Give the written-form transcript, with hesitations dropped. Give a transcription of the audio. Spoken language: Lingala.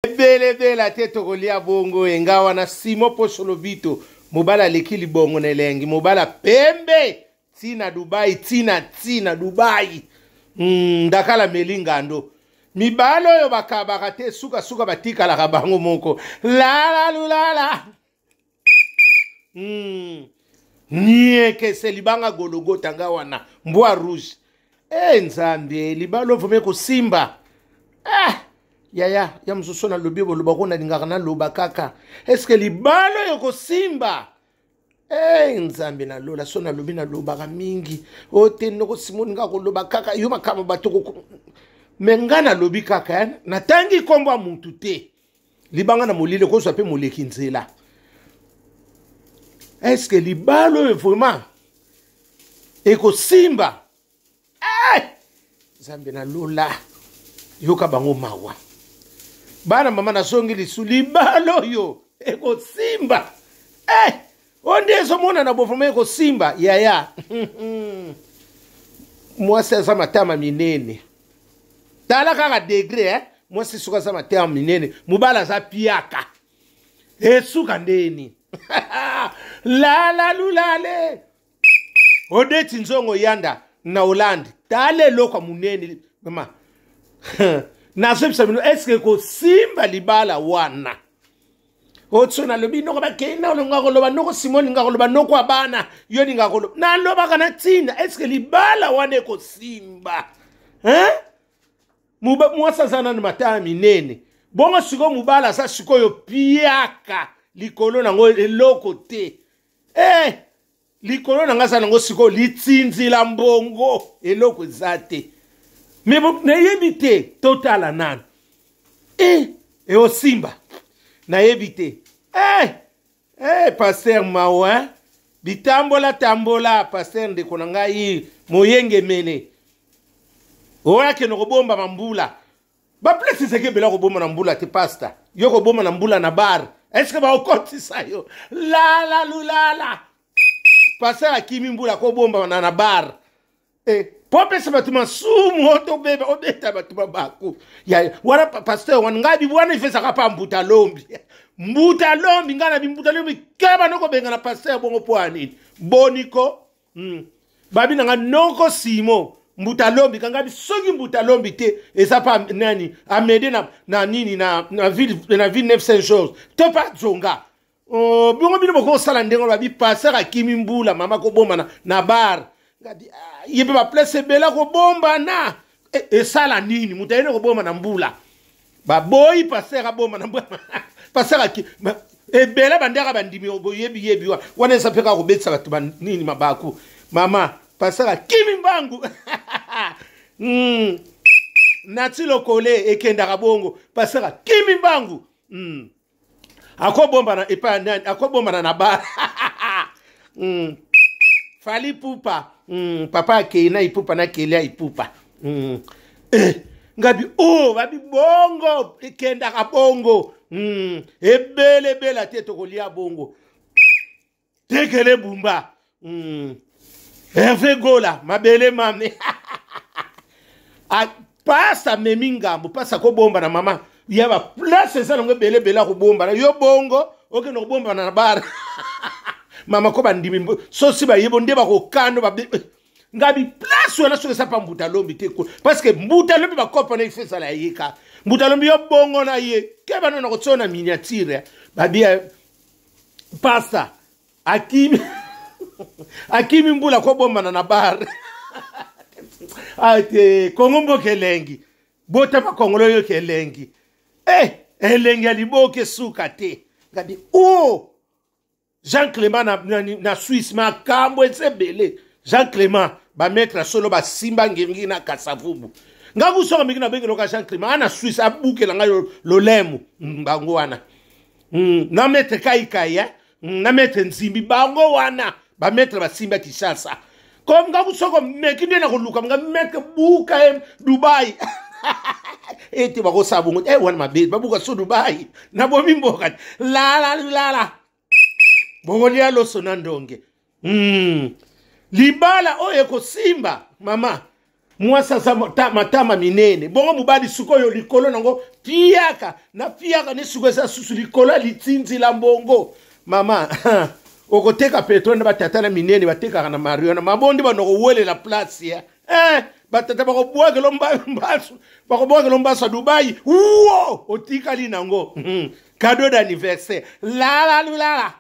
Ebelebela te tokolia bongo enga wana Simon Posho Lobito mobali aleki libongo na elengi mobali pembe tina Dubai tina tina Dubai ndakala meli ngando mibali oyo bakabaka te suka suka batikalaka bango moko lala lulala niekese libanga gologota nga wana mbwa rouge e nzambe libala ovome kosimba yaya ya mosusu nalobi boloba ko nalingaka naloba kaka eske libala oyo kosimba e nzambe nalola so nalobi nalobaka mingi o te noko simoni nga koloba kaka yo makambo bato me nga nalobi kaka natangi nkombo ya mutu te libanga na molili ekozwa mpe moleki nzela eske libala oyo vraiment ekosimba nzambe na lola yoka bango mawa bana mama nazongi lisu libala oyo ekosimba oyo nde ezomonana bo vraiment ekosimba yaya mwasi aza matama minene tala kaka degre mwasi soki aza matama minene mobali aza piaka esuka ndeni lala lulale odeti nzongo yanda na Hollande tala eloko ya monene mama nazobisa bino eske ekosimba libala wana otso nalobi noko bakei na olinga koloba noko simo olinga koloba noko ya bana yo olinga koloba nalobaka na ntina eske libala wana ekosimba hein? Mwasi aza nanu matama minene bongo sikoyo mobali aza sikoyo piaka likolo nango eloko te likolo na nga aza nango sikoyo litsinzila mbongo eloko eza te me nayebi te totala nanu eosimba nayebi te pasteur mawa bitambola tambola pasteur ndeko na ngai moyengemene oyo akende kobomba mambula baplace ezalaki ebele kobomba na mbula te pasta yo kobomba na mbula na bar eske bakokotisa yo lala lulala pasteur akimi mbula kobomba na bar po apesa bato masumu oyo tobeba obeta bato mabaku ya wana pasteur wana ngai wana efesaka pa mbuta lombi mbuta lombi ngai na bimbuta lombi keba nokobengana pasteur bongo po ya nini boniko babi nanga noko simo mbuta lombi kanga soki mbuta lombi te eza pa nani amede na nini na ville 9 Saint Georges to pa zonga bongo bino bokosala ndenge babi pasteur akimi mbula mama kobombana na bar ngadi ye mpe baplace ebele kobombana esala nini moto ayene kobomba na mbula baboyi pasteur abomba na mbula pasteur aki ebele bandaka bandimi boyebi yebi wana eza mpe kaka kobetisa bato banini mabaku mama pasteur akimi mbangu nati lokole ekendaka bongo pasteur akimi mbangu akobombana epai nani akobombana na bar Fally Ipupa papa akei na Ipupa na Kelia Ipupa ngabi babi bongo ekendaka bongo ebele ebele te tokolia bongo tekele bumba Hervé Gola mabele mame pasa memi ngambo pasa kobomba na mama ya ba place eza nango ebele ebele akobomba na yo bongo okende kobomba na bar mama ko bandimi sosi bayebo nde bakokando ngabi place wana soki eza pa mbuta lombi te parce que mbuta lombi bakopa na ife ezala yeka mbuta lombi yo bongo na ye keba no na kotia na miniature babi pasta akimi akimi mbula kobombana na bar ate kongo mboka elengi botama kongolo oyoka elengi elengi ya liboke suka te ngabi Jean Clément na Suisse makambo eza ebele Jean Clément ba maître solo basimba ngiringi na Kasavubu nga kusoka mingi nabengeloka Jean Clément ana Suisse abukela ngai lolemo bango wana na maître Kaikai na maître Nzimbi bango wana ba maître basimba Kinshasa comme nga kusoko meki nde na koluka nga maître buka Dubai ete bakosala bongo wana mabe babuka so Dubai nabomi mboka lala lala bokolia loso na ndonge libala oyo ekosimba mama Mwasi aza matama minene, bongo mobali sikoyo likolo nango piaka na piaka ne sikoyo eza susu likolo ya litindi la mbongo. Mama, okoteka petrole na batata na minene batekaka na mariona mabondi bando kowelela place ya batata bakobwakelo mbasu, bakobwakelo mbasu ya Dubai wo otikali nango. Cadeau d'anniversaire, lala lulala.